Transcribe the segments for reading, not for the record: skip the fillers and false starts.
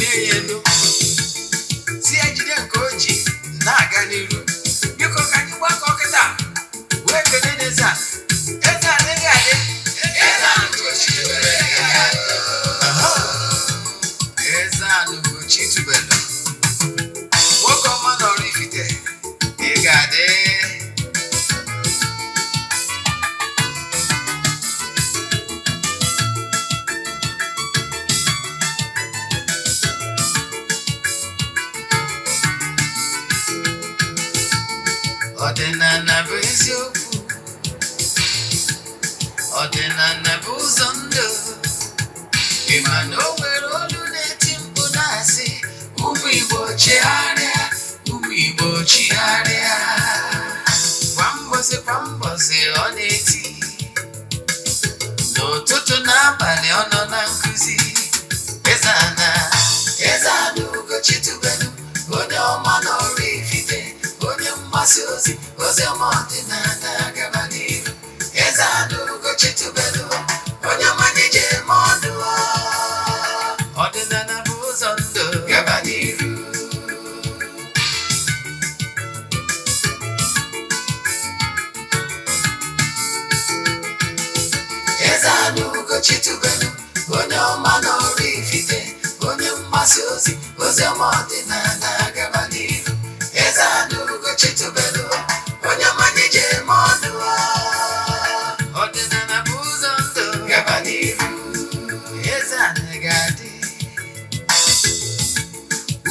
bunie ya elu, si ya jide nke o ji na-aga n'iru. Biko, ka anyị gbakọ kịta wee kene n'eze a. Eze adịghị adị. Eze Ugochi tubelu. Aha. Eze ana Ugochi tubelu, nwoke ọma nọrọ Ifite, ị ga-adị. Ọdịnala bụ eziokwu, ọdịnala bụ ụzọ ndụ. Ị ma na o nwere olu na-eti mkpu na-asị, "Ụmụ Igbo, chigharịa, ụmụ Igbo, chigharịa." Kwa mbọsị kwa mbọsị ọ na-eti, n'ụtụtụ n'abalị ọ nọ na nkụzi. Eze ana, Eze ana Ugochi tubelu, onye ọma n'ọrụ Ifite, onye mgbasa ozi ozi ọma ọdịnala, gaba n'iru. Eze ana Ugochi tubelu, onye ọma n'ije eme ọnụ. Ọdịnala bụ ụzọ ndụ, gaba n'iru. Eze ana Ugochi tubelu, onye ọma n'ọrụ Ifite, onye mgbasa ozi ozi ọma ọdịnala, gaba n'iru. Eze ana Ugochi tubelu, onye ọma n'ije eme ọnụ. Ọdịnala bụ ụzọ ndụ, gaba n'iru. Eze ana ga-adị,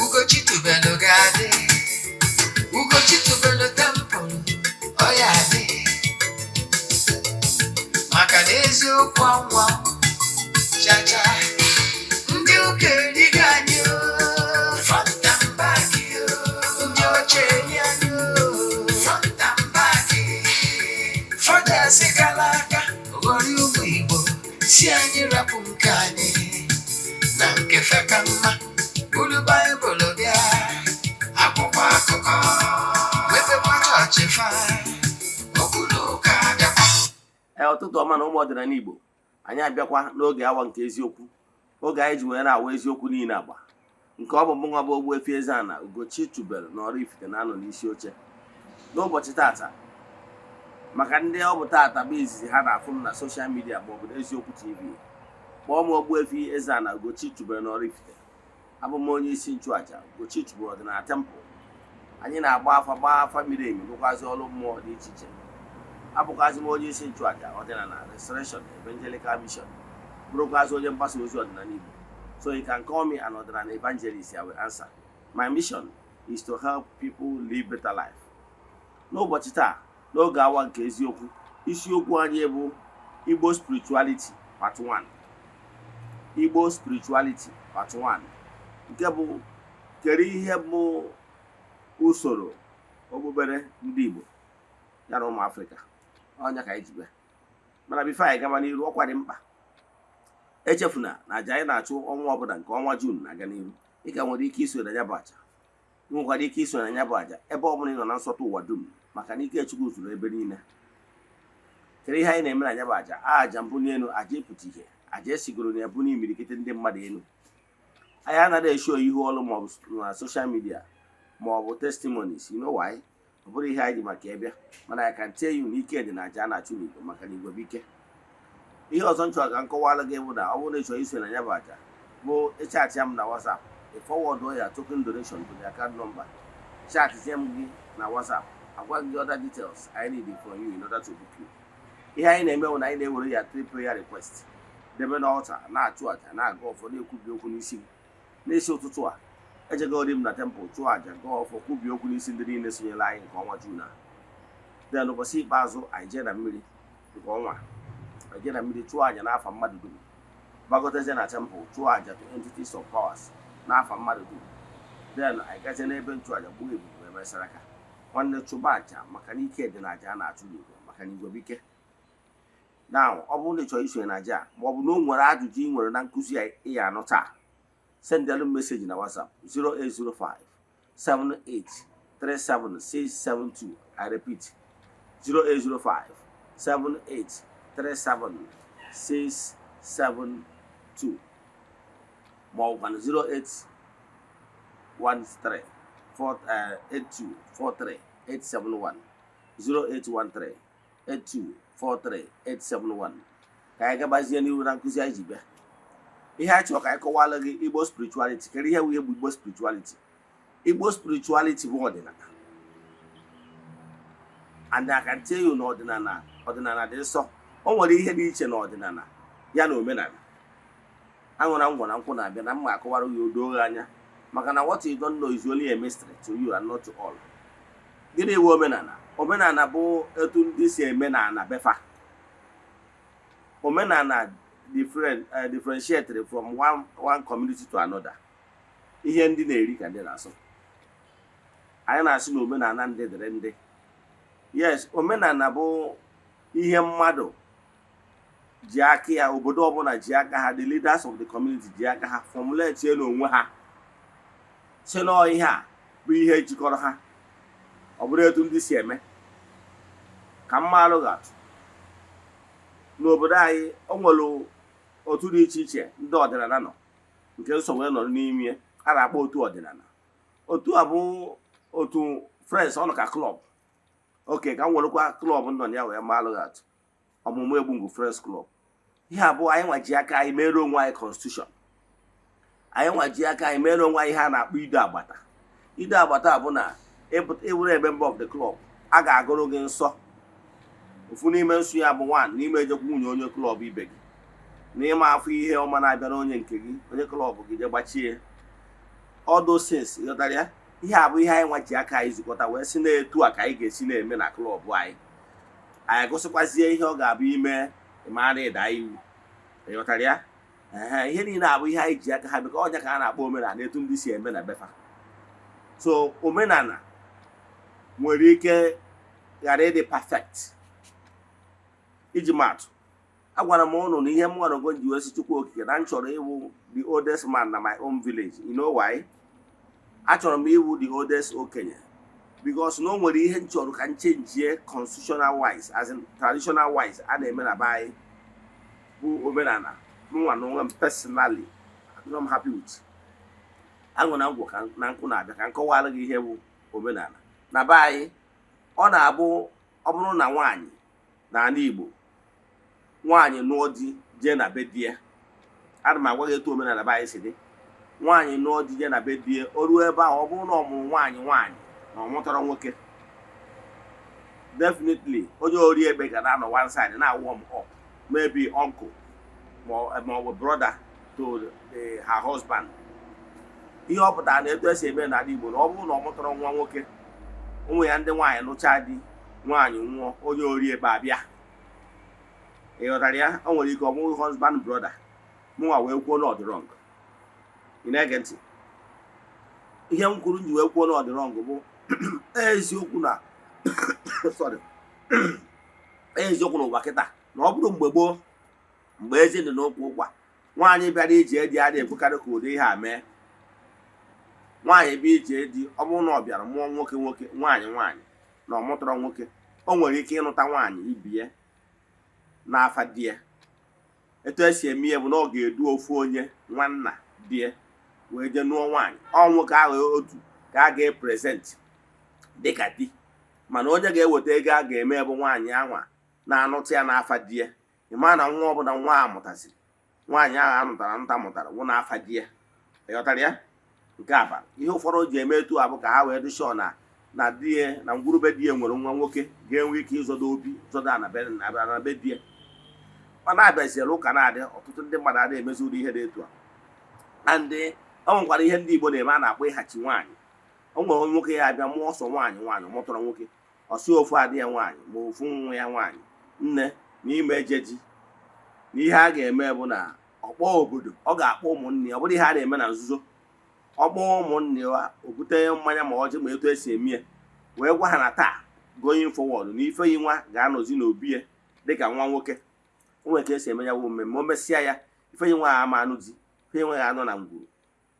Ugochi tubelu ga-adị, Ugochi tubelu temple ọ ya adị, maka na eziokwu anwa chacha. Ndị ụka erigo anyị o, front and back o. Ndị ọcha eri anyị o, front and back. Fathers kala aka ghọrọ ụmụ Igbo, si anyị rapụ nke anyị na nke fe ka mma. Buru Baịbụl bịa, akwụkwọ akụkọ, mepekwa chọọchị fa, okwu na ụka bịakwa. Ee, ụtụtụ ọma na ụmụ ọdịnala Igbo. Anyị abịakwa n'oge awa nke eziokwu, oge anyị ji wee na-awa eziokwu niile agba nke ọ bụ mụnwa bụ Ogbuefi Eze-Ana Ugochi tubelu na Oraifite na-anọ n'isi oche n'ụbọchị tata. Maka ndị ọ bụ tata bụ izizi ha na-afụ m na social media maọbụ n'Eziokwu TV, kpọọ m Ogbuefi Eze-Ana Ugochi tubelu na Oraifite. Abụ m onye isi nchụaja Ugochi tubelu ọdịnala temple. Anyị na-agba afa, gbaa afa miri emi, rụkwazị ọrụ mmụọ dị iche iche. Abụkwazị m onye isi nchụaja ọdịnala Restoration Evangelical Mission, bụrụkwazị onye mgbasa ozi ọdịnala Igbo. So you can call me an ọdịnala evangelist, I will answer. My mission is to help people live better life. N'ụbọchị taa, n'oge awa nke eziokwu, isiokwu anyị bụ Igbo spirituality part 1. Igbo spirituality part 1, nke bụ kedu ihe bụ usoro okpukpere ndị Igbo ya na ụmụ Afrịka ọnya ka anyị ji bịa. Mana before anyị gaba n'iru, ọkwa dị mkpa, echefuna na aja anyị na-achụ ọnwa ọbụla nke ọnwa June na-aga n'iru. Ị ka nwere ike iso na ya bụ aja. Ị nwekwara ike iso na ya bụ aja ebe ọ bụla ị nọ na nsọtụ ụwa dum, maka na ike Chukwu zuru ebe niile. Kedu ihe anyị na-eme na ya bụ aja? Aja mbụ n'elu, aja ịpụta ihe, aja esigoro na ebu n'imirikiti ndị mmadụ elu. Anyị anaghị esho ihu ọrụ maọbụ na social media maọbụ testimonies. You know why? Ọ bụrụ ihe anyị ji maka ịbịa, mana I can tell you na ike dị na aja a na-achụ n'igwe, maka na igwe bụ ike. Ihe ọzọ m chọrọ ka m kọwara gị bụ na ọ bụrụ na ị chọrọ iso na ya bụ aja, bụ ịchat m na WhatsApp, ị forward ya token donation to the account number. Chatzie m gị na WhatsApp, agwa gị other details I need from you in order to book you. Ihe anyị na-eme bụ na anyị na-ewere ya three prayer request debe n'altar, na-achụ aja, na-aga ọfọ, na-ekwubi okwu n'isi gị. N'isi ụtụtụ a, ejegori m na temple chụọ aja, gaa ọfọ, kwubie okwu n'isi ndị niile sonyere anyị nke ọnwa June a. Then ụbọchị ikpeazụ, anyị jee na mmiri nke ọnwa, anyị jee na mmiri chụọ aja n'afa mmadụ dum, gbagotezie na temple chụọ aja to entities of powers n'afa mmadụ dum. Then anyị gazie n'ebe nchụaja, gbuo ebube, eme saraka. Nwanne, chụba aja, maka na ike dị na aja a na-achụ n'igwe, maka na igwe bụ ike. Now, ọ bụrụ na ị chọrọ isonye na aja a, ma ọ bụ na o nwere ajụjụ ị nwere na nkụzi a ị ya anụ taa, sendelu message na WhatsApp 0805 78 37672. I repeat, 0805 78 37672, ma ọ bụkwa na 13 4 82 43 871, 0813 82 43 871. Ka anyị gabazie n'ihu na nkụzi anyị ji bịa. Ihe a chọrọ ka anyị kọwalụ gị, Igbo spirituality. Kedu ihe bụ ihe bụ Igbo spirituality? Igbo spirituality bụ ọdịnala, and I can tell you na ọdịnala dị nsọ. O nwere ihe dị iche na ọdịnala ya na omenala. Aṅụra ngwọ na nkwụ na-abịa na mma akọwara gị odo gị anya, maka na what you don't know is only a mystery to you and not to all. Gịnị bụ omenala? Omenala bụ etu ndị si eme na ana befa. Omenala differentiated from one community to another. Ihe ndị na-eri ka ndị na-asụ. Anyị na-asị na omenala ndị dịrị ndị. Yes, omenala bụ ihe mmadụ ji aka ya, obodo ọbụla ji aka ha, the leaders of the community ji aka ha formulate n'onwe ha, si nọọ ihe a bụ ihe jikọrọ ha. Ọ bụrụ etu ndị si eme ka mmalụ ga-atụ n'obodo anyị, o nwere otu dị iche iche ndị ọdịnala nọ nke nsọ wee nọrọ n'ime a na-akpọ otu ọdịnala. Otu a bụ otu friends ọnụ ka club. Oke ka m werekwa club nọ na ya wee malụ gị atụ, Ọmụmụ Egbungwu Friends Club. Ihe abụọ, anyị nwa ji aka anyị mere onwe anyị constitution. Anyị nwa ji aka anyị mere onwe anyị ihe a na-akpọ ido agbata. Ido agbata bụ na ịbụrụ a member of the club, a ga-agụrụ gị nsọ. Ofu n'ime nsọ ya bụ one n'ime ejekwa nwunye onye club ibe gị, na ịma afọ ihe ọma na-abịara onye nke gị, onye club gị, je gbachie all those things. Ịghọtara ya? Ihe a bụ ihe anyị nwa ji aka anyị zukọta wee sị na-etu a ka anyị ga-esi na-eme na club anyị. Anyị gụsịkwazie ihe ọ ga-abụ ime ịmara ịda iwu. Ịghọtara ya? Ee, ihe niile abụ ihe anyị ji aka ha meka ọnya ka a na-akpọ omenala, etu ndị si eme na befa. So omenala nwere ike ghara ịdị perfect. Iji maatụ, agwara m ụnụ na ihe m nwere ogo ji wee sị Chukwu Okike na m chọrọ ịwụ the oldest man na my own village. You know why achọrọ m ịwụ the oldest okenye? Because na o nwere ihe m chọrọ ka m changie constitutional wise, as in traditional wise a na-eme na be anyị, bụ omenala mụnwa na onwe m personally adịrọ m happy with. Aṅụ na ngwọ ka na nkwụ na-abịa ka m kọwara gị ihe bụ omenala na be anyị. Ọ na-abụ ọ bụrụ na nwaanyị n'ala Igbo, nwaanyị nụọ di jee na be di ya, ana m agwa gị etu omenala be anyị si dị. Nwaanyị nụọ di jee na be di ya, o ruo ebe ahụ, ọ bụrụ na ọ mụrụ nwaanyị nwaanyị na ọ mụtara nwoke, definitely onye ori ekpe ga na-anọ one side na warm up, maybe uncle ma ọ bụ brother to her husband. Ihe ọ pụtara na etu esi eme n'ala Igbo, na ọ bụrụ na ọ mụtara nwa nwoke, ụmụ ya ndị nwaanyị nụchaa di, nwaanyị nwụọ, onye ori ekpe abịa. Ị ghọtara ya? O nwere ike ọ bụghị husband brother. Mụnwa wee kwuo na ọ dị wrong. Ị na-ege ntị? Ihe m kwuru m ji wee kwuo na ọ dị wrong bụ eziokwu na, sorry, eziokwu n'ụwa kịta, na ọ bụrụ mgbe gboo, mgbe ezi dị n'ụkwụ ụkwa, nwaanyị bịara ije di adịghị ekwekarị ka ụdị ihe a mee. Nwaanyị bịa ije di, ọ bụrụ na ọ bịara mụọ nwoke nwoke, nwaanyị nwaanyị, na ọ mụtara nwoke, o nwere ike ịnụta nwaanyị ibie n'afa di ya. Etu esi eme ihe bụ na ọ ga-edu ofu onye nwanna di ya wee jee nụọ nwaanyị. Ọ nwoke ahụ otu ka a ga-epresent dịka di, mana onye ga-eweta ego a ga-eme bụ nwaanyị anwa na-anụta ya n'afa di ya. Ịma na nwa ọbụla nwa a mụtaziri, nwaanyị ahụ anụtara nta mụtara, wụ n'afa di ya. Ịghọtara ya? Nke a bara ihe ụfọdụ ji eme etu a bụ ka ha wee dị sure na di ya na ngwurube di ya nwere nwa nwoke ga-enwe ike ịzọdo obi zọdo ana be di ya. Mana abịaziere ụka na-adị, ọtụtụ ndị mmadụ adịghị emezi ụdị ihe dị etu a. And o nwekwara ihe ndị Igbo na-eme a na-akpọ ịhachi nwaanyị. O nwere onye nwoke ya abịa mụọ ọsọ nwaanyị nwaanyị, mụtara nwoke, ọsị ofu adị ya nwaanyị ma ofu nwa ya nwaanyị nne n'ime ejeji, na ihe a ga-eme bụ na ọkpọ obodo, ọ ga-akpọ ụmụnne ya. Ọ bụrụ ihe a na-eme na nzuzo, ọ kpọọ ụmụnne ya, o bute mmanya ma ọjị ma etu esi eme ya, wee gwa ha na taa going forward na Ifeyi nwa ga-anọzi n'obi ya dịka nwa nwoke. O nwere ka esi eme ya bụ mmemme. O mesịa ya, Ifeyi nwa ama anụ di, Ifeyi nwa ga-anọ na ngwuru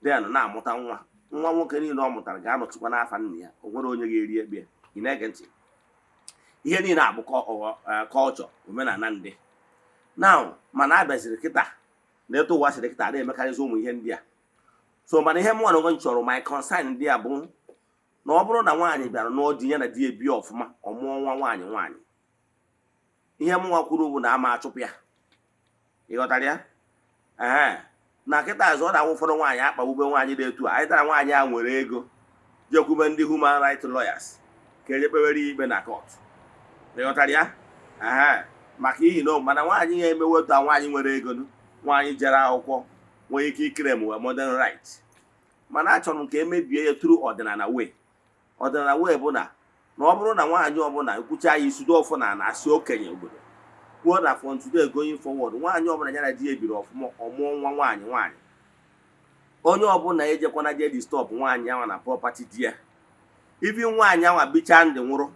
den na-amụta nwa. Nwa nwoke niile ọ mụtara ga-anọchikwa n'afa nna ya. O nwere onye ga-eri ekpe ya. Ị na-ege ntị? Ihe niile abụ kọlchọ, omenala ndị now. Mana abịaziri kịta na etu ụwa siri kịta, na-emekarịzi ụmụ ihe ndị a. So mana ihe mụnwa na onwe m chọrọ, my concern ndị a bụ na ọ bụrụ na nwaanyị bịara nụọ di, ya na di ya ebi ọfụma, ọ mụọ nwa nwaanyị nwaanyị, ihe mụnwa kwuru bụ na ama achụpụ ya. Ị ghọtara ya? Ee, na kịta azụ ọ na-awụ ụfọdụ nwaanyị akpagbube nwaanyị dị etu a. Anyị tara nwaanyị a nwere ego jekwube ndị human rights lawyers ka eje kpewere ya ikpe na court. Ị ghọtara ya? Ee, maka ihi na mana nwaanyị ya emewe otu a, nwaanyị nwere ego nụ, nwaanyị jere akwụkwọ, nwee ike ikere m wee modern right. Mana achọrọ m ka emebie ya through ọdịnala way. Ọdịnala way bụ na ọ bụrụ na nwaanyị ọbụla ekwucha ya isudo ọfụ na asị okenye obodo kwuo na from today going forward, nwaanyị ọbụla ya na di ya ebiri ọfụma, ọmụọ nwa nwaanyị nwaanyị, onye ọbụla ejekwana je disturb nwaanyị anwa na property di ya. Ibi nwaanyị anwa bichaa ndị nwụrụ,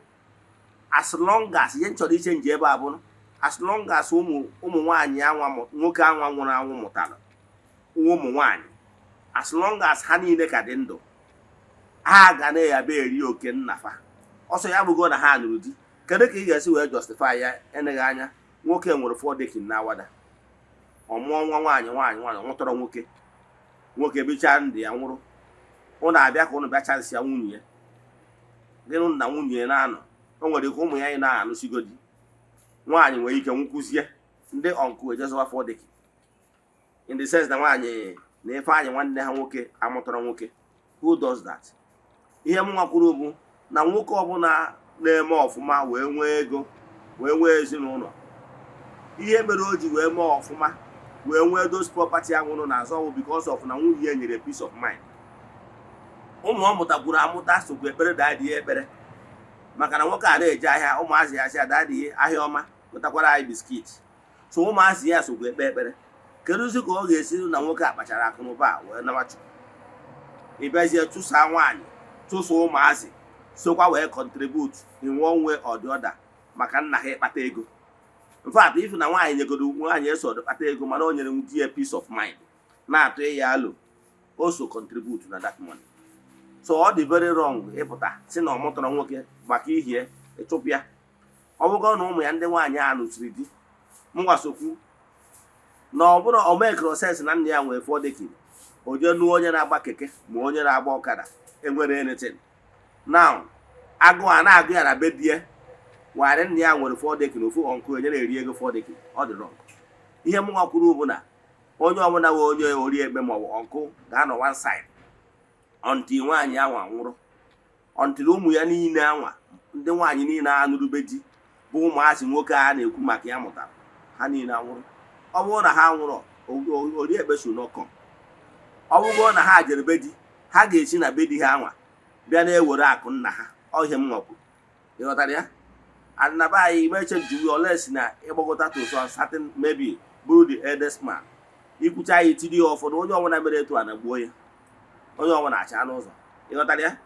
as long as ihe m chọrọ iche nje ebe a bụrụ, as long as ụmụ nwaanyị anwa nwoke anwa nwụrụ anwụ mụtara ụmụ nwaanyị, as long as ha niile ka dị ndụ, ha ga na-ebe eri oke nnafa. Ọsọ ya bụgo na ha nụrụ di, kedu ka ị ga-esi wee justify ya? Eneghị anya nwoke nwere four decking na awada, ọ mụọ nwa nwaanyị nwaanyị nwaanyị, nwụtọrọ nwoke, nwoke bichaa ndụ ya nwụrụ, ụnụ abịa ka ụnụ bịa chasị ya nwunye ya. Gịnị na nwunye ya na-anọ? O nwere ike ụmụ ya anyị na-anụsigodi nwaanyị nwere ike nwụkwuzie, ndị uncle ejezọwa four decking, in the sense na nwaanyị na Ifeanyị nwanne ha nwoke amụtara nwoke. Who does that? Ihe m nwa kwuru bụ na nwoke ọbụla na-eme ọfụma wee nwee ego, wee nwee ezinụlọ, ihe mere o ji wee mee ọfụma wee nwee those property ahụ na-azọ bụ because of na nwunye ya nyere peace of mind. Ụmụ ọ mụtakwuru amụta sokwa ekpere daddy ya ekpere, maka na nwoke a na-eje ahịa, ụmụazị ya sị ya, "Daddy, ahịa ọma, gotakwara anyị biscuit." So ụmụazị ya sokwa ekpe ekpere. Kedụzi ka ọ ga-esi na nwoke a kpachara akụ na ụba a wee nawa Chukwu, ịbịazie chụsaa nwaanyị, chụsa ụmụazị sokwa wee contribute in one way or the other maka nna ha ịkpata ego? In fact, if na nwaanyị nyegodo nwaanyị eso kpata ego, mana o nyere di ya peace of mind, na-atụ ya alo, o so contribute na that money. So ọ dị very wrong ịpụta si na ọ mụtara nwoke maka ihie ịchụpụ ya. Ọ bụgo na ụmụ ya ndị nwaanyị a nụsiri di, mgbasokwu na ọ bụrụ o mekro sense na nna ya nwee four decking, o jee nụọ onye na-agba keke ma onye na-agba ọkada enwere anything. Now agụụ a na-agụ ya na be di ya, warị nna ya nwere four decking, ofu uncle onye na-eri ego four decking. Ọ dị wrong. Ihe mụnwa kwuru bụ na onye ọbụla nwe onye ori ekpe maọbụ uncle ga-anọ one side until nwaanyị anwa nwụrụ, until ụmụ ya niile anwa ndị nwaanyị niile a nụrụbe di, bụ ụmụazị nwoke a na-ekwu maka ya mụtara, ha niile anwụrụ. Ọ bụrụ na ha nwụrụ, ori ekpe so n'ọkọ. Ọ bụrụ na ha jere be di, ha ga-esi na be di ha anwa bịa na-ewere akụ nna ha. Ọ ihe m nwakwu. Ịghọtara ya? And na be anyị imeche njuwe oles na ịgbagota to some certain, maybe bụrụ the eldest man, ikwucha ya, itiri ya ụfọdụ. Onye ọbụla mere etu a na gbuo ya, onye ọbụla acha n'ụzọ. Ịghọtara ya?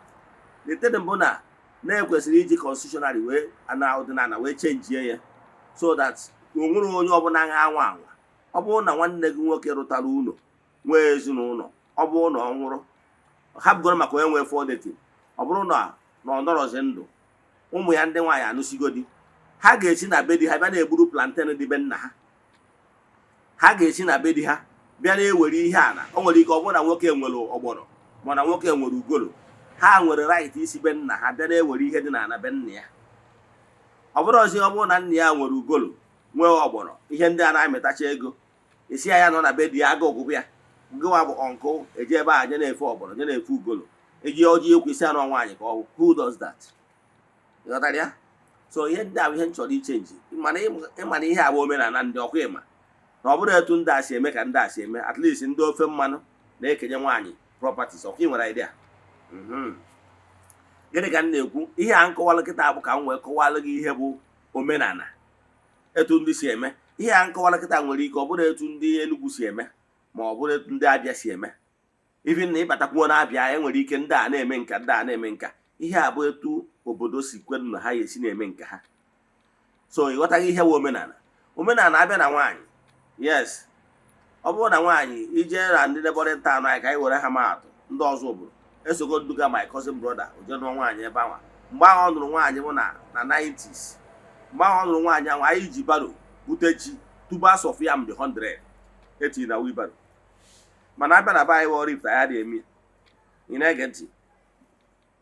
The thing bụ na na-ekwesịrị iji constitutionally wee na ọdịnala wee chenjie ya, so that o nwere onye ọbụla ga-anwa anwa. Ọ bụrụ na nwanne gị nwoke rụtara ụlọ, nwee ezinụlọ, ọ bụrụ na ọ nwụrụ, hapụgoro maka onye nwee four decking, ọ bụrụ na ọ nọrọzi ndụ, ụmụ ya ndị nwaanyị anụsigodi, ha ga-esi na be di ha bịa na-egburu plantain dị be nna ha. Ha ga-esi na be di ha bịa na-ewere ihe ala. O nwere ike ọ bụrụ na nwoke nwere ọgbọnọ, mana nwoke nwere ugolo, ha nwere right isi be nna ha bịa na-ewere ihe dị n'ala be nna ya. Ọ bụrụ ọzi, ọ bụrụ na nna ya nwere ugolo, nwee ọgbọnọ, ihe ndị a na-amịtacha ego, esi ya nọ na be di ya, aga ọgwụgwụ ya. Gịnwa bụ uncle eje ebe a je na-efe ọgbọnọ, je na-efe ugolo, eji ọjị ekwu isi anụ nwaanyị ka ọ bụ. Who does that? Ịghọtara ya? So ihe ndị a bụ ihe m chọrọ ichenji. Mana ịma na ihe a bụ omenala ndị ọkwa. Ịma na ọ bụrụ etu ndị a si eme ka ndị a si eme, at least ndị ofe mmanụ na-ekenye nwaanyị properties. Ọkwa ị nwere idea? Gịnị ka m na-ekwu? Ihe a nkọwalụ kịta bụ ka m wee kọwalụ gị ihe bụ omenala, etu ndị si eme ihe a nkọwalụ kịta. Nwere ike ọ bụrụ etu ndị Enugu si eme, ma ọ bụrụ etu ndị Abịa si eme. Even na ịbatakwuo na-abịa, e nwere ike ndị a na-eme nka, ndị a na-eme nka. Ihe a bụ etu obodo si kwenu na ha ga-esi na-eme nke ha. So ịghọtaghị ihe bụ omenala? Omenala abịa na nwaanyị, yes, ọ bụrụ na nwaanyị ije na ndị neighboring town anyị, ka anyị were ha maatụ, ndị ọzọ obodo esogo duga my cousin brother oje nụọ nwaanyị ebe ahụ. Mgbe ahụ ọ nụrụ nwaanyị bụ na 90s. Mgbe ahụ ọ nụrụ nwaanyị ahụ, anyị ji barrow bute ji, tubers of yam dị 100 etiri na wheelbarrow. Mana abịa na be anyị, Oraifite, anyị adịghị eme ya. Ị na-ege ntị?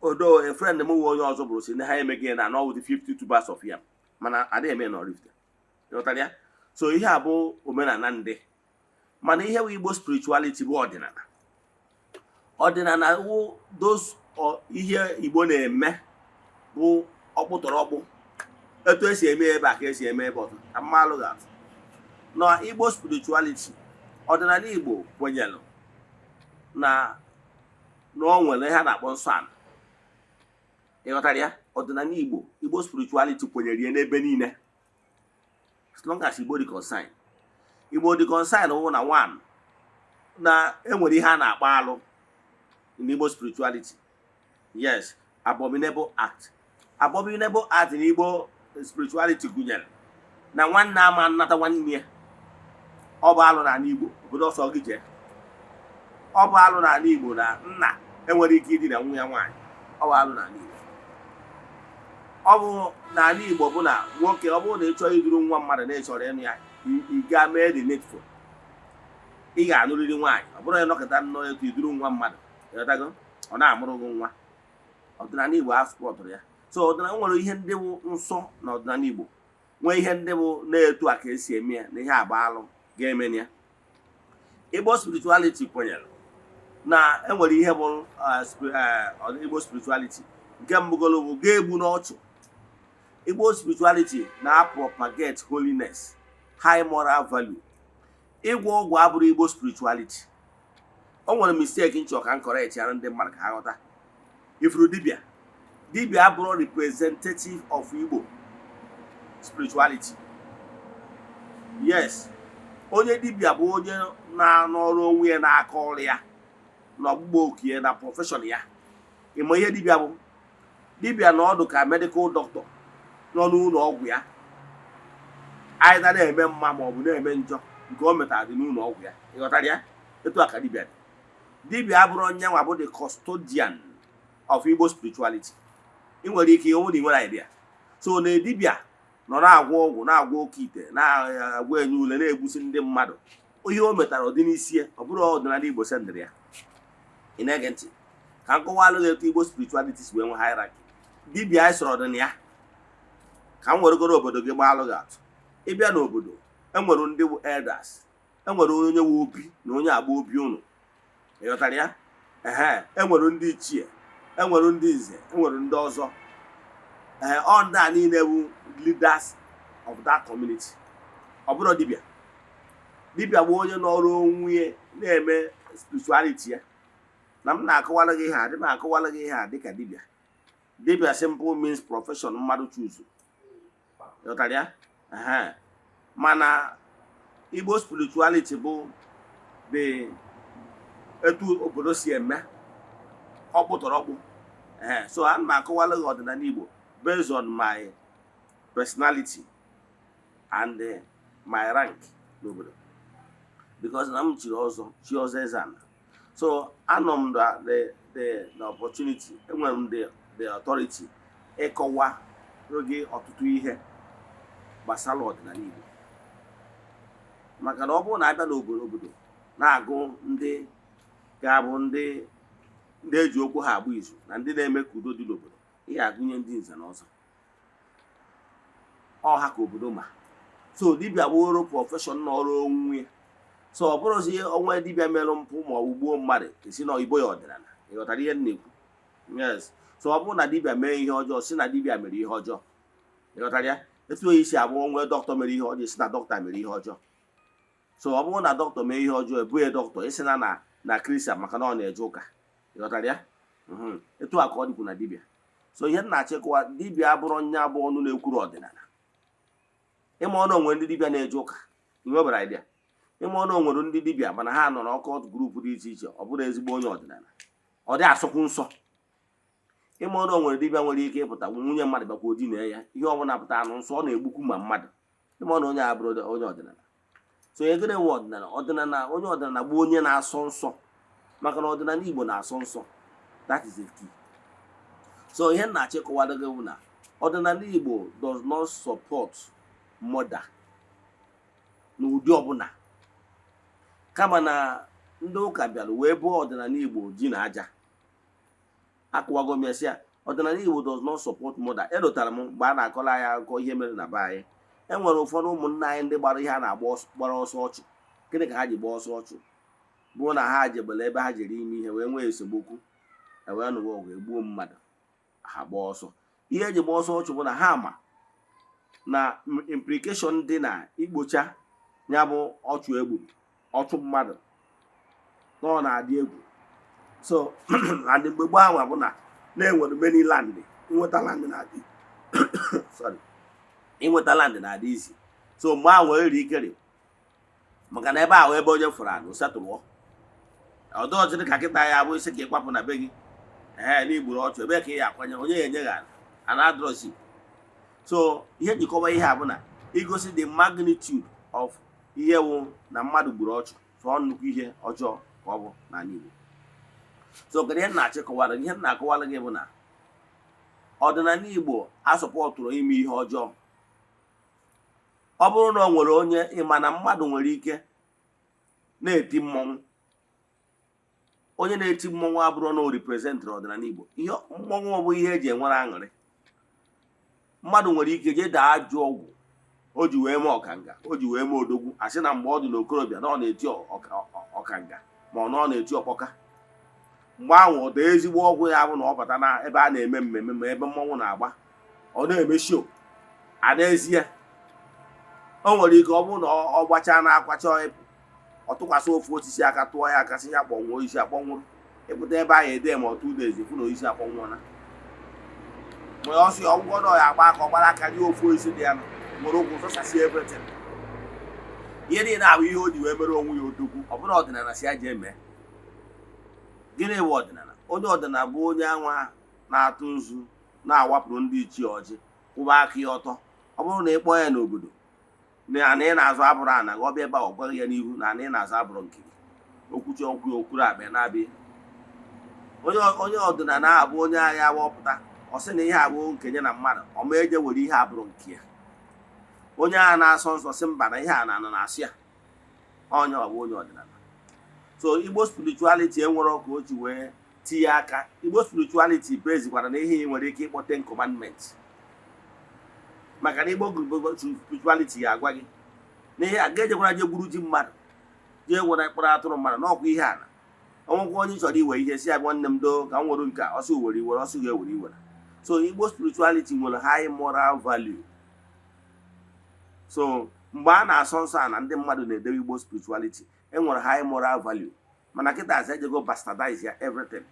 Odo a friend m nwe onye ọzọ bụrụ si na ha emeghị ya na anọ with 50 tubers of yam, mana adịghị eme ya na Oraifite. Ịghọtara ya? So ihe a bụ omenala ndị, mana ihe bụ Igbo spirituality bụ ọdịnala. Ọdịnala wụ those ihe Igbo na-eme bụ ọkpụtọrọkpụ, etu esi eme ebe a ka esi eme ebe ọzọ. Ka mmalụ ga-atụ na Igbo spirituality, ọdịnala Igbo kwenyere na o nwere ihe a na-akpọ nsọ ala. Ịghọtara ya? Ọdịnala Igbo, Igbo spirituality kwenyere ya n'ebe niile, as long as Igbo dị concern. Igbo dị concern wụ na one, na enwere ihe a na-akpọ alụ in Igbo spirituality. Yes, abominable act. Abominable act in Igbo spirituality gụnyere na nwanne ama nnata nwanne ya. Ọ bụ alụ n'ala Igbo. Obodo ọsọ gị jee, ọ bụ alụ n'ala Igbo na nna enwere ike idina nwa ya nwaanyị. Ọ bụ alụ n'ala Igbo. Ọ bụ n'ala Igbo bụ na nwoke, ọ bụrụ na ị chọrọ iduru nwa mmadụ na ị chọrọ ịnụ ya, ị gaa mee the needful. Ị ga-anụrịrị nwaanyị. Ọ bụrụ na ịnọkọta nnọọ etu iduru nwa mmadụ, ịghọtago, ọ na-amụrụ gị nwa. Ọdịnala Igbo asụpọtụrụ ya. So ọdịnala nwere ihe ndị bụ nsọ na ọdịnala Igbo, nwee ihe ndị bụ na-etu a ka esi eme ya na ihe agba alụ ga-eme ya. Igbo spirituality kwenyere na enwere ihe bụ Igbo spirituality. Nke mbụgolo bụ ga-egbu n'ọchụ. Igbo spirituality na-propagate holiness, high moral value. Ịgwọ ọgwụ abụrụ Igbo spirituality. O nwere mistake nchọ ka m correct ya ndị mmadụ ka ha ghọta. Ifuru dibịa, dibịa abụrụ representative of Igbo spirituality. Yes, onye dibịa bụ onye na-anọrọ onwe ya n'aka ọrụ ya na ọgbụgba oku ya na profession ya. Ịma ihe dibịa bụ? Dibịa na ọdụ ka medical doctor nọ n'ụlọ ọgwụ ya. Anyị na na-eme mma ma ọ bụ na-eme njọ, nke o metara dị n'ụlọ ọgwụ ya. Ịghọtara ya? Etu a ka dibịa dị. Dibịa abụrụ onye nwa bụ the custodian of Igbo spirituality. Ị nwere ike ịhụ na ị nwere idea. So na dibịa nọ na-agwọ ọgwụ, na-agwọ oke ite, na-agwọ enye ule, na-egbusi ndị mmadụ, ihe o metara ọ dị n'isi ya. Ọ bụrụ ọdịnala Igbo sendịrị ya. Ị na-ege ntị ka m kọwalụ gị etu Igbo spirituality si wee nwe hierarchy? Dibịa anyị sọrọ dị na ya. Ka m weregoro obodo gị gbaalụ gị atụ. Ịbịa n'obodo, enwere ndị bụ elders, enwere onye nwe obi na onye agba obi ụnụ. Ịghọtara ya? Ehe, enwere ndị ichie, enwere ndị nze, enwere ndị ọzọ. Ee, ọ ndị a niile bụ leaders of that community. Ọ bụrụ dibịa, dibịa bụ onye nọrọ onwe ya na-eme spirituality ya. Na m na-akọwara gị ihe a dị m akọwara gị ihe a dịka dibịa. Dibịa simple means profession mmadụ choose. Ịghọtara ya? Ehe. Mana Igbo spirituality bụ the etu obodo si eme ọkpụtọrọkpụ. Ee, so ana m akọwara gị ọdịnala Igbo based on my personality and my rank n'obodo, because na m chiri ọzọ, chi ọzọ eze ala. So anọ m the the opportunity, enwere m the authority ịkọwa gị ọtụtụ ihe gbasara ọdịnala Igbo, maka na ọ bụrụ na abịa n'obodo, obodo na-agụ ndị ga-abụ ndị eji okwu ha agba izu na ndị na-eme ka udo dị n'obodo, ihe agụnye ndị nze na ọzọ, ọ ha ka obodo ma. So dibịa bụrụ profession n'ọrụ onwe ya. So ọ bụrụzi onwe dibịa merụ mpụ ma ọ bụ gbuo mmadụ, esi na Igbo ya ọdịnala. Ị ghọtara ihe m na-ekwu? Yes. So ọ bụrụ na dibịa mee ihe ọjọọ, si na dibịa mere ihe ọjọọ. Ị ghọtara ya? Etu oyi si abụ onwe dọkịta mere ihe ọjọọ, si na dọkịta mere ihe ọjọọ. So ọ bụrụ na dọkịta mee ihe ọjọọ, ebughị dọkịta isi na Christian maka na ọ na-eje ụka. Ị ghọtara ya? Etu a ka ọ dịkwu na dibịa. So ihe m na-achịkwa, dibịa abụrụ onye abụọ ọnụ na-ekwuru ọdịnala. Ịma ọnụ onwe ndị dibịa na-eje ụka, ị nwebara idea. Ịma ọnụ onwere ndị dibịa, mana ha nọ n'occult group dị iche iche, ọ bụrụ ezigbo onye ọdịnala, ọ dị asụkwu nsọ. Ịma ọnụ onwere dibịa nwere ike ịpụta nwunye mmadụ bakwa odina ya, ihe ọbụla pụta anụ nsọ, ọ na-egbukwu ma mmadụ. Ịma ọnụ onye abụrụ onye ọdịnala. So egere nwe ọdịnala. Ọdịnala, onye ọdịnala bụ onye na-asọ nsọ, maka na ọdịnala Igbo na-asọ nsọ. That is the key. So ihe m na-achọ ịkọwado gị bụ na ọdịnala Igbo does not support murder n'ụdị ọbụla, kama na Ndị ụka bịara wee bụọ ọdịnala Igbo ji na aja. Akụwago m ya, sị ya ọdịnala Igbo does not support murder. Elotara m mgbe a na-akọrọ anyị akụkọ ihe mere na be anyị. E nwere ụfọdụ ụmụnna anyị ndị gbara ihe a na-agba gbara ọsọ ọchụ. Gịnị ka ha ji gbaa ọsọ ọchụ? Bụ na ha jebere ebe ha jere ime ihe wee nwee esemokwu, e wee nụwa ọgụ, egbuo mmadụ, ha gbaa ọsọ. Ihe eji gba ọsọ ọchụ bụ na ha ma na implication dị na ikpocha ya bụ ọchụ egburu, ọchụ mmadụ, na ọ na-adị egwu. So and mgbe gboo ahụ bụ na na-enwere many land, inweta land na-adị, sorry, inweta land na-adị izi. So mgbe ahụ nwere ikere maka na ebe ahụ ebe onye fụrụ anụ setụlụọ ọdụ ọchịrị ka kịta ya bụ isi ka ịkwapụ na be gị ee na igburu ọchụ, ebe ka ị ya akwanye onye ya enye gị ala ana adrọsi. So ihe njikọba ihe a bụ na igosi the magnitude of ihe wụ na mmadụ gburu ọchụ. So ọ nnukwu ihe ọjọọ ka ọ bụ n'ala Igbo. So kedu ihe m na-achịkọwara gị? Ihe m na-akọwara gị bụ na ọdịnala Igbo asupportụrụ ime ihe ọjọọ. Ọ bụrụ na ọ nwere onye ịma na mmadụ nwere ike na-eti mmọnwụ, onye na-eti mmọnwụ abụrụ na o representịrị ọdịnala Igbo. Ihe mmọnwụ ọ bụ ihe eji enwere aṅụrị. Mmadụ nwere ike jee daa ajọ ọgwụ o ji wee mee ọkanga, o ji wee mee odogwu, asị na mgbe ọ dị n'okorobịa na ọ na-eti ọkanga ma ọ na ọ na-eti ọkpọka. Mgbe ahụ ọ dị ezigbo ọgwụ ya bụ na ọ bata na ebe a na-eme mmemme ma ebe mmọnwụ na-agba, ọ na-eme show a. N'ezie, o nwere ike ọ bụrụ na ọ gbachaa na akwa chọọ ịpụ, ọ tụkwasị ofu osisi aka, tụọ ya aka, sị ya kpọnwụọ, osisi akpọnwụrụ. Ịpụta ebe ahụ ede ma ọ 2 days fụ na osisi akpọnwụọla. Ma ọ sị ọgwụgwọ na ọ ya agba aka, ọ gbara aka rie ofu osisi dị ya nụ, nwere ụkwụ zọsasị everything. Ihe niile ahụ ihe o ji wee mere onwe ya odogwu, ọ bụrụ ọdịnala si ya jee mee. Gịnị bụ ọdịnala? Onye ọdịnala bụ onye anwa na-atụ nzu, na-awapụrụ ndị ichie ọjị, kwụba aka ya ọtọ. Ọ bụrụ na ị kpọọ ya n'obodo na ana ị na-azụ abụrụ ana gị, ọ bịa ebe a, ọ gwaghị ya n'ihu na ana ị na-azụ abụrụ nke gị. Okwuchi okwu ya, okwuru akpa ya na-abịa. Onye ọdịnala abụ onye agha wọpụta, ọ sị na ihe abụ nke ya na mmadụ ọ ma eje were ihe abụrụ nke ya. Onye agha na-asọ nsọ sị mba na ihe a na ana na-asị ya onye ọ bụ onye ọdịnala. So Igbo spirituality enwere ka o ji wee tinye aka. Igbo spirituality bezikwara na ihe ị nwere ike ịkpọ Ten Commandments, maka na Igbo spirituality ga-agwa gị na ihe a ga-ejekwara je gburu ji mmadụ, jee were mkpụrụ atụrụ mmadụ n'ọkwa ihe ala. Ọnwụkwa onye chọrọ iwe ihe si ya, "Nwanne m, doo ka m nwere nke a," ọsọ were iwere, ọsọ ga-ewere iwere. So Igbo spirituality nwere high moral value. So mgbe a na-asọ nsọ a na ndị mmadụ na-edewe Igbo spirituality, enwere high moral value. Mana kịta asị ejego bastardize ya everything.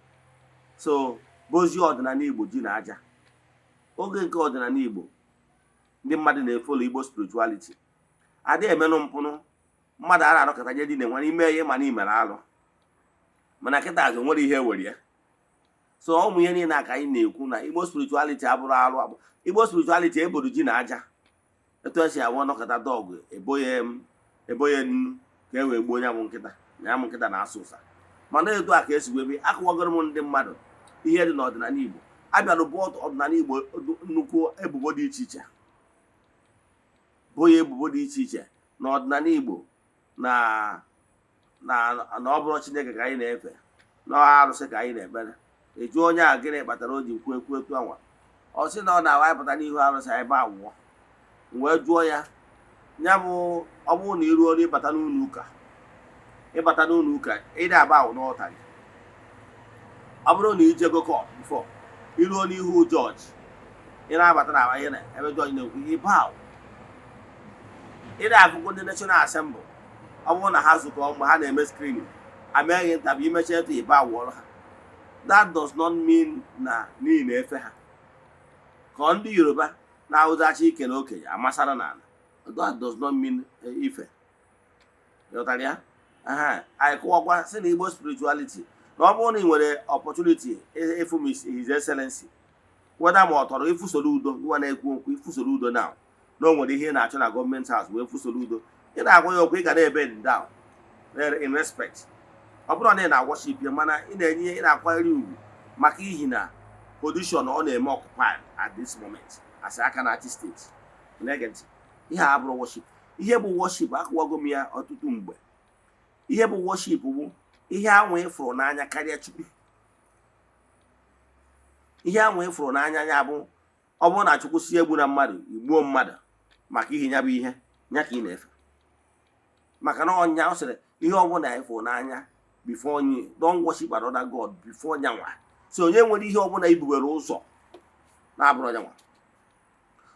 So bozie ọdịnala Igbo ji na aja. Oge nke ọdịnala Igbo, ndị mmadụ na-efollow Igbo spirituality, adịghị emenụ mpụnụ. Mmadụ a na-arọkọta je dị na-enwere ime ihe mana imere alụ. Mana kịta azụ nwere ihe ewere ya. So ụmụ ihe niile a ka anyị na-ekwu na Igbo spirituality abụrụ arụ abụ. Igbo spirituality eboro ji na aja etu esi awụ nọkọta dọgụ eboye nnu ka e wee gbuo onye bụ nkịta na ya bụ nkịta na-asụ ụsa. Mana etu a ka esi wee bie. Akụwagoro m ndị mmadụ ihe dị n'ọdịnala Igbo. Abịara bụ ọdịnala Igbo nnukwu ebubo dị iche iche, bụ ya ebubo dị iche iche na ọdịnala Igbo na ọ bụrụ Chineke ka anyị na-efe, na arụsị ka anyị na-ekpere. Eju onye a, gịnị kpatara o ji kwu ekwu etu anwa? Ọ sị na ọ na-awa pụta n'ihu arụsị ebe awụọ. Wee jụọ ya, ya bụ ọ bụrụ na iruo n'ịbata n'ụlọ ụka, ịbata n'ụlọ ụka, ịdị aba ahụ n'ọta gị. Ọ bụrụ na ijego court before iruo n'ihu jọji, ị na-abata na ihe na ebe jọji na-ekwu, ịba ahụ. Ị na-afụkwu ndị National Assembly, ọ bụrụ na ha zukọ mgbe ha na-eme screening, ameghị ntabi imecha etu ịba awụọrọ ha. That does not mean na n'ihi na-efe ha ka ndị Yoruba na-ahụzachi ike na okenye amasara n'ala. That does not mean ife. Ghọtara ya? Aha anyị kụwakwa sị na Igbo spirituality, na ọ bụrụ na ị nwere opportunity ịfụ His Excellency, weda ma ọ tọrọ ịfụ Soludo nwa na-ekwu okwu, ịfụ Soludo now, na o nwere ihe ị na-achọ na government house, wee fụ Soludo, ị na-agwa ya okwu, ị ga na-ebe down in respect. Ọ bụrụ na ị na-worship ya, mana ị na-enye, ị na-akwanyere ugwu maka ihi na position ọ na-eme occupy at this moment as aka na-achị steeti. Na-ege ntị, ihe a abụrụ worship. Ihe bụ worship, akụwago m ya ọtụtụ mgbe. Ihe bụ worship bụ Ihe anwa ịfụrụ n'anya karịa Chukwu, ihe anwa ịfụrụ n'anya ya bụ, ọ bụrụ na Chukwu si egbu na mmadụ, igbuo mmadụ maka ihe ya bụ ihe ya ka ị na-efe. Maka na ọnya ọ sịrị ihe ọbụla ịfụrụ n'anya before onye, don't worship another god before nyanwa. So onye nwere ihe ọbụla ibubere ụzọ na-abụrụ nyanwa.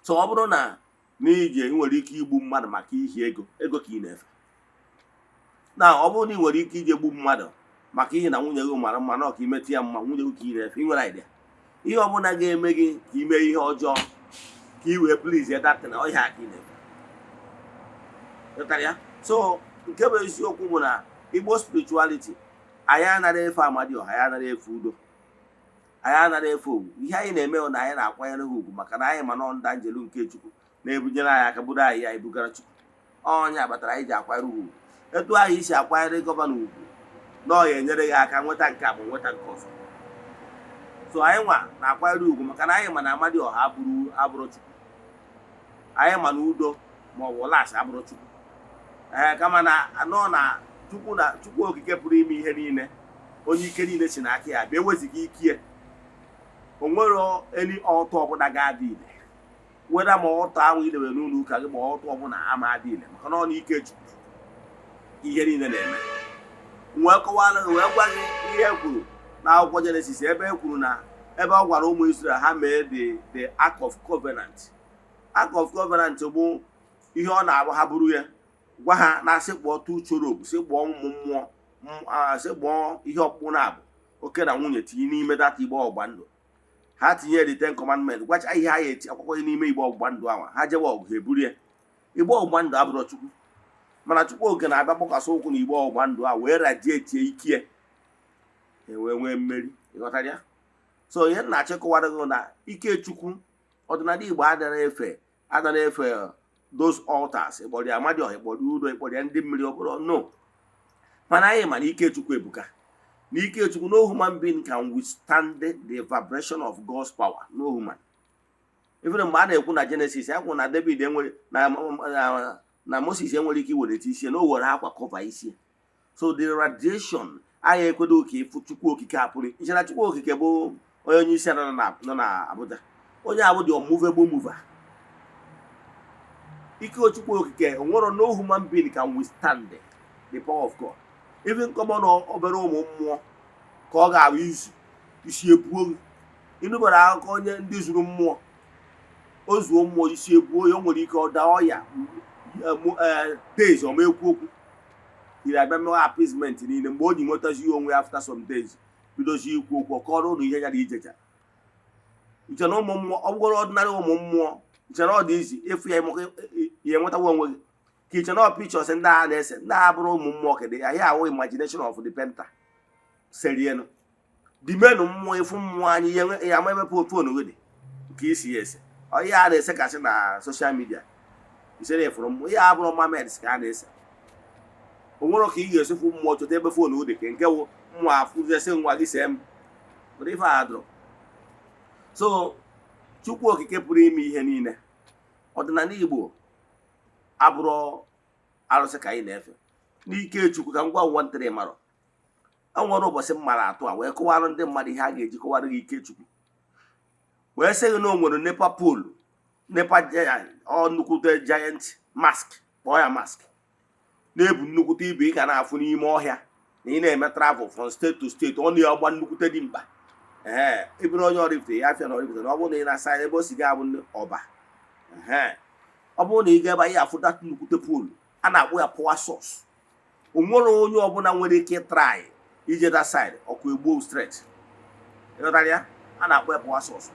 So ọ bụrụ na n'ije ị nwere ike igbu mmadụ maka ihi ego, ego ka ị na-efe. Na ọ bụrụ na ị nwere ike ije gbu mmadụ maka ihi na nwunye gị mara mma, na ọka imetụ ya mma, nwunye gị ka ị na-efe. Ị nwere idea, ihe ọbụla ga-eme gị ka ime ihe ọjọọ ka ị wee please that na ọhịa ka ị na-efe. Ghọtara ya? So nke bụ eziokwu bụ na Igbo spirituality, anyị anaghị efe Amadioha, anyị anaghị efe udo, anyị anaghị efe ogwu. Ihe anyị na-eme bụ na anyị na-akwanyere ha ugwu, maka na anyị ma nọ ndị anjelu nke Chukwu na-ebunyere anyị aka buru anyị ya ebugara Chukwu. Ọnya kpatara anyị ji akwanyere ha ugwu. Etu ahụ isi akwanyere governor ugwu na ọ ya enyere gị aka nweta nke a bụ nweta nke ọzọ. So anyị nwa na-akwanyere ugwu maka na anyị ma na Amadioha abụrụ Chukwu, anyị ma na udo ma ọ bụ las abụrụ Chukwu. Ee, kama na anọ na Chukwu, na Chukwu Okike pụrụ ime ihe niile, onye ike niile si n'aka ya bịa, eweziga ike ya, o nwere eni ọtọ ọbụla ga-adị ile weda ma ọtọ ahụ idebe n'ụlọ ụka gị, ma ọtọ ọbụla ama adị ile, maka na ọ na ike Chukwu ihe niile na-eme. Wee kọwara gị, wee gwa gị ihe e kwuru n'akwụkwọ Jenesis, ebe e kwuru na ebe ọ gwara ụmụ Israel ha mee the Ark of Covenant. Ark of Covenant bụ ihe ọ na-abụ ha buru ya, gwa ha na asị kpọọ two cherub, sị kpọọ ụmụ mmụọ, sị kpọọ ihe ọkpụkpụ na-abụ oke na nwunye, tinye n'ime data igbe ọgba ndụ. Ha tinye the Ten Commandment, gwacha ihe ha ya eti akwụkwọ n'ime igbe ọgbụgba ndụ ahụ. Ha jewe ọgụ, ha eburu ya. Igbe ọgbụgba ndụ abụrọ Chukwu, mana Chukwu Oke na-abịa gbakwasị ụkwụ na igbe ọgbụgba ndụ a wee radiate ike ya, wee nwee mmeri. Ịghọtara ya? So ihe m na-achịkọwara gị na ike Chukwu, ọdịnala Igbo adara efe, adara efe those altars, ịkpọrọ ya Amadioha, ịkpọrọ ya udo, ịkpọrọ ya ndị mmiri, ọ bụrụ no. Mana anyị ma na ike Chukwu ebuka, na ike Chukwu, no human being can withstand the vibration of God's power, no human. Even mgbe a na-ekwu na Genesis, ya kwuru na David enwere na Moses enwere ike iwelite isi na o were akwa cover isi. So the radiation anyị ekwedo ka ịfụ Chukwu Okike apụrụ iche na Chukwu Okike bụ onye isi ala nọ na Abuja, onye abụ the unmovable mover. Ike Chukwu Okike onwero, no human being can withstand the power of God. Even common obere ụmụ mmụọ ka ọ ga-abụ izu isi ebuo gị. Ịnụbara akụkọ onye ndị zuru mmụọ, o zuo mmụọ, isi ebuo ya, o nwere ike ọ daa ọya days, ọ ma ekwu okwu iri abịa mewe appeasement niile. Mgbe o ji nwetazi onwe ya after some days, bidozi ikwu okwu, ọ kọrọ ụnụ ihe ya na ijecha nche na ụmụ mmụọ. Ọ bụgoro ordinary ụmụ mmụọ, nche na ọ dị izi ịfụ ya, ya enwetawa onwe gị ka iche na ọ pictures ndị a na-ese, ndị a bụrụ ụmụ mmụọ. Kedụ ya? Ahụ imagination of the painter serienu dimenu mmụọ ịfụ mmụọ anyị ya ama ebe phone gị dị nke isi ya ese. Ọ ihe a na-esekasị na social media isere ịfụrụ mmụọ, ihe a bụrụ mermaids ka a na-ese. O nwere ka ị ga-esefu mmụọ chọta ebe phone dị ka nke wụ mmụọ afụzesi nwa gị see m. But ife a dụrụ so, Chukwu Okike pụrụ ime ihe niile, ọdịnala Igbo abụrụ arụsị ka anyị na-efe n'ike Chukwu. Ka m gwa nwa ntịrị marọ, e nwere ụbọchị m mara atụ a wee kọwara ndị mmadụ ihe a ga-eji kọwara gị ike Chukwu, wee sị gị na o nwere NEPA pole, NEPA giant, ọ nnukwute giant mast, kpọọ ya mast, na-ebu nnukwute ibu ị ga na-afụ n'ime ọhịa na ị na-eme travel from state to state. Ọ na-agba nnukwute dị mkpa. Ee, ịbụrụ onye Oraifite, ya afịa na Oraifite, na ọ bụrụ na ị na-asa ebe o si ga abụ ọba. Ee, ọ bụrụ na ị ga ebe anyị afụ that nnukwute pole a na-akpọ ya power source, o nwere onye ọbụla nwere ike try ije that side, ọkụ egbuo straight. Ịghọtara ya? A na-akpọ ya power source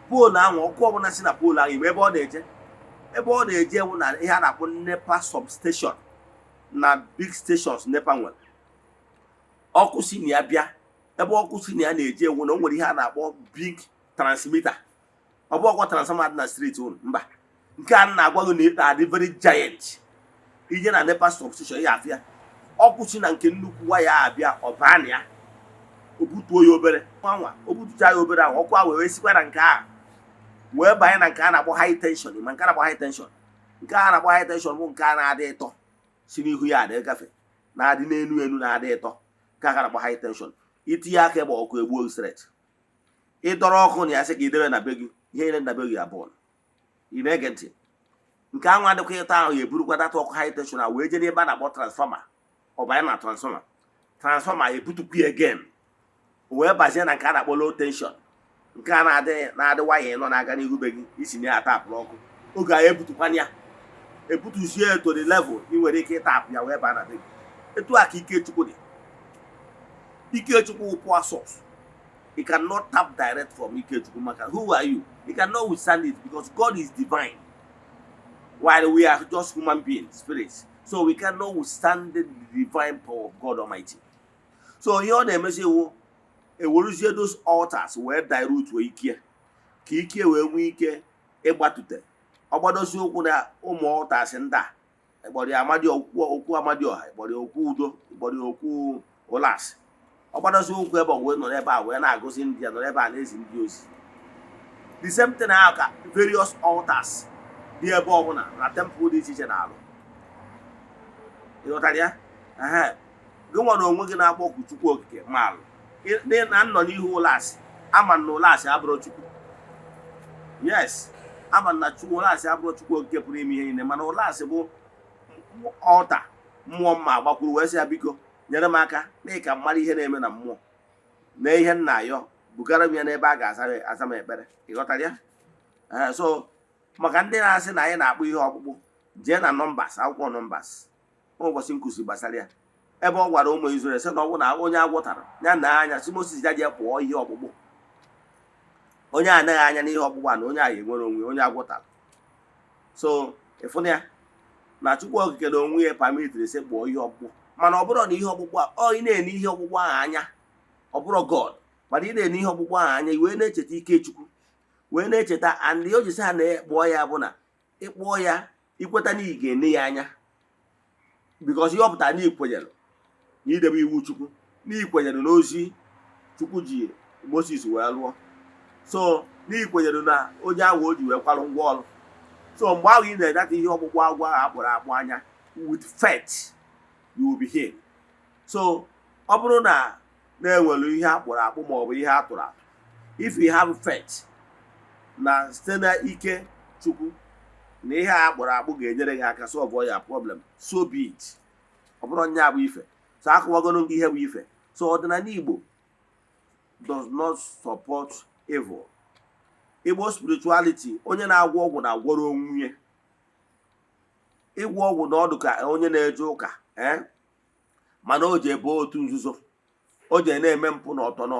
pole ahụ. Ọkụ ọbụla si na pole ahụ ebe ọ na-eje, ebe ọ na-eje bụ na ihe a na-akpọ NEPA substation na big stations NEPA nwere. Ọkụ si na ya bịa, ebe ọkụ si na ya na-eje ewu na o nwere ihe a na-akpọ big transmitter. Ọ bụ ọkwa transformer dị na street ụnụ mba, nke a na-agwa gị na adị very giant. Ije na NEPA substation ya afịa ọkụ si na nke nnukwu waya abịa, ọbaa na ya, o butuo ya obere nwa, o butucha ya obere ahụ, ọkụ ahụ wee sikwa na nke ahụ wee banye na nke a na-akpọ high tension. Ma nke a na-akpọ high tension, nke a na-akpọ high tension bụ nke a na-adị ịtọ si n'ihu ya adị gafe, na-adị n'elu elu, na-adị ịtọ. Nke Nke a ka na-akpọ high tension. Itinye aka ebe ọkụ egbuo gị straight. Ịdọrọ ọkụ na ya sị ka idebe na be gị, ihe niile na be gị abụọ. Ị na-ege ntị? Nke anwa adịkwa ịta ahụ, ya eburukwa data ọkụ high tension a wee jee n'ebe a na-akpọ transformer. Ọ banye na transformer, transformer ebutukwu ya again, wee bazie na nke a na-akpọ low tension, nke a na-adị waya nọ na-aga n'ihu be gị isi na ya atapụrụ ọkụ. Oge a ebutukwana ya, ebutuzie to the level ị nwere ike ịtapụ ya wee baa na be gị. Etu a ka ike Chukwu dị. Ike Chukwu wụ power source. You cannot tap direct from ike Chukwu, maka who are you? You cannot withstand it, because God is divine while we are just human beings, spirits. So we cannot withstand the divine power of God Almighty. So ihe ọ na-emezi iwu, eweruzie those altars wee dilute wee ike, ka ike wee nwee ike ịgbatute. Ọgbadosi ụkwụ na ụmụ altars ndị a, ịkpọrọ ya amadi okwu, okwu Amadioha, ịkpọrọ ya okwu udo, ịkpọrọ ya okwu ụlasị. Ọgbadosi ụkwụ ebe ọ wee nọrọ ebe a wee na-agụzi ndị ya, nọrọ ebe a na-ezi ndị ozi. The same thing ahụ ka various altars dị ebe ọbụla na temple dị iche iche na-alụ. Ịghọtara ya? Ehe, gị nwere onwe gị na-akpọku Chukwu Okike maalụ na nnọ n'ihu ụlọasị, ama na ụlọasị abụrụ Chukwu. Yes, ama na Chukwu, ụlọasị abụrụ Chukwu Okike pụrụ ime ihe niile, mana ụlọasị bụ ọta mmụọ mma agbakwuru wee sị ya, biko nyere m aka n'ihi ka m mara ihe na-eme na mmụọ na ihe nna ayọ, bugara m ya n'ebe a ga-aza aza m ekpere. Ịghọtara ya? Ee, so maka ndị na-asị na anyị na-akpụ ihe ọkpụkpụ, jee na Numbers, akwụkwọ Numbers, ụbọchị nkụzi gbasara ya, ebe ọ gwara ụmụ Izrel sị na ọ bụ na onye agwọtara ya na anya si Moses ya jee kpụọ ihe ọkpụkpụ, onye anaghị anya n'ihe ọkpụkpụ a na onye ahụ enwere onwe onye agwọtara. So ịfụna ya na Chukwu Okike na onwe ya permitiri sị kpụọ ihe ọkpụkpụ, mana ọ bụrụ na ihe ọkpụkpụ a ọ ị na-ene ihe ọkpụkpụ ahụ anya, ọ bụrụ God, mana ị na-ene ihe ọkpụkpụ ahụ anya, i wee na-echeta ike Chukwu, wee na-echeta. And o jisi ha na-ekpụọ ya bụ na ịkpụọ ya, ikweta na ị ga-ene ya anya, because ihe ọ pụtara na ikwenyere na idebe iwu Chukwu, na ikwenyere n'ozi Chukwu ji Moses wee lụọ, so na ikwenyere na onye ahụ o ji wee kwarụ ngwa ọrụ. So mgbe ahụ ị na-edata ihe ọkpụkpụ agwọ ahụ akpụrụ akpụ anya with faith, you will be healed. So ọ bụrụ na na-enwere ihe akpụrụ akpụ ma ọ bụ ihe atụrụ atụ, if you have faith na site na ike Chukwu na ihe a akpụrụ akpụ ga-enyere gị aka solve ya problem, so be it. Ọ bụrụ nya bụ ife. So akụwagoro gị ihe bụ ife. So ọdịnala Igbo does not support evil. Igbo spirituality, onye na-agwọ ọgwụ na-agwọrọ onwe ya. Ịgwọ ọgwụ na ọdụ ka onye na-eje ụka, ee, mana o ji ebe otu nzuzo, o ji na-eme mpụ na ọtọ nọ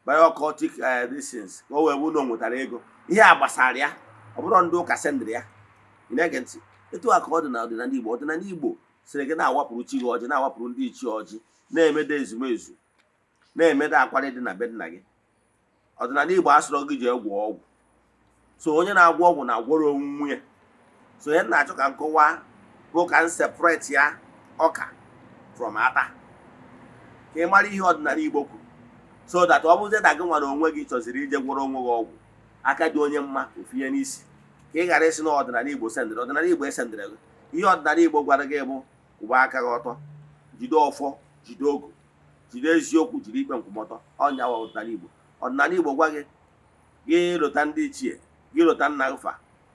biocultic things, ka o wee bụ na o nwetara ego. Ihe a gbasara ya, ọ bụrụ ndị ụka sendịrị ya. Ị na-ege ntị? Etu a ka ọ dị na ọdịnala Igbo. Ọdịnala Igbo sịrị gị na-awapụrụ chi gị ọjị, na-awapụrụ ndị ichie ọjị, na-emedo ezumezu, na-emedo akwari dị na be nna gị. Ọdịnala Igbo asịrọ gị jee gwọọ ọgwụ. So onye na-agwọ ọgwụ na-agwọrọ onwe ya. So onye na-achọ ka nkọwa bụ ka m separate ya ọka from ata, ka ị mara ihe ọdịnala Igbo kwuru, so that ọ bụzie na gị nwere onwe gị chọziri ije gwọrọ onwe gị ọgwụ, aka dị onye mma ofinye n'isi, ka ị ghara ịsị na ọdịnala Igbo sendịrị. Ọdịnala Igbo esendịrị gị ihe. Ọdịnala Igbo gwara gị bụ kwụba aka gị ọtọ, jide ọfọ, jide ogu, jide eziokwu, jide ikpe nkwụmọtọ. Ọnya wa ọdịnala Igbo. Ọdịnala Igbo gwa gị, gị lụta ndị ichie gị, lụta nna gị fa,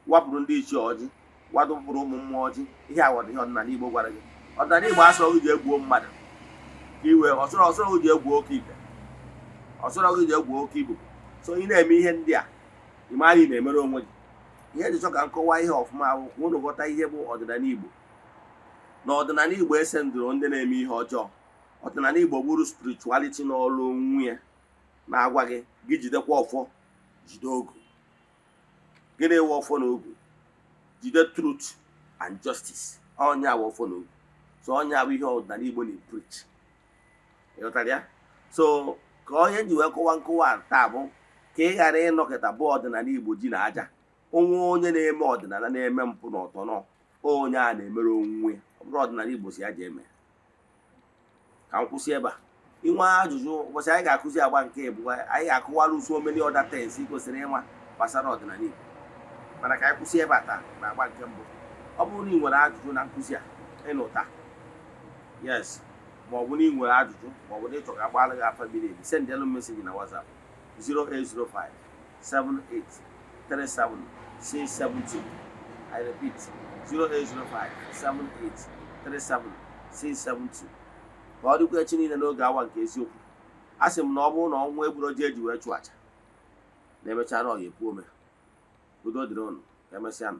wapụrụ ndị ichie ọjị, wadụpụrụ ụmụ mmụọ ọjị. Ihe awọdụ ihe ọdịnala Igbo gwara gị. Ọdịnala Igbo asọrọ gị ji egbuo mmadụ ka iwe ọsọrọ, ọsọrọ gị ji egwu oke ite, ọsọrọ gị ji egwu oke ibubo. So ị na-eme ihe ndị a, ị mara ị na-emere onwe gị. Ihe eji chọ ka nkọwa ihe ọfụma ahụ ka unu ghọta ihe bụ ọdịnala Igbo. Na ọdịnala Igbo ese ndụrụ ndị na-eme ihe ọjọọ. Ọdịnala Igbo bụrụ spirituality n'ọrụ onwe ya, na-agwa gị, gị jidekwa ọfọ, jide ogu. Gịnị wụ ọfọ na ogu? Jide truth and justice. Ọnya bụ ọfọ na ogu. So ọnya bụ ihe ọdịnala Igbo na-preach. Ịghọtara ya? So ka onye ji wee kọwa nkọwa a taa bụ ka ị ghara ịnọkịta bụ ọdịnala Igbo ji na aja onwe. Onye na-eme ọdịnala na-eme mpụ na ọtọ nọ, onye a na-emere onwe ya. Ọ bụrụ ọdịnala Igbo si ya ji eme. Ka m kwụsị ebe a. Inwe ajụjụ, ụbọchị anyị ga-akụzi agba nke abụọ, anyị ga-akụwara so many other things ị kwesịrị ịma gbasara ọdịnala Igbo, mana ka anyị kwụsị ebe a taa na agba nke mbụ. Ọ bụrụ na ị nwere ajụjụ na nkụzi a ịnụ taa, yes. Ma ọ bụ na ị nwere ajụjụ, ma ọ bụ na ịchọ ka agbaala gị afa miri emi, sendịalụ message na WhatsApp 0805 78 37 672. I repeat, 0805 78 37 672. Ka ọ dịkwa echi niile n'oge awa nke eziokwu. A sị m na ọ bụrụ na ọnwa egburu ji eji wee chụọ aja na emechaa na ọ ga-ekwu ome. Udo dịrị ụnụ. Ka emesịa nụ.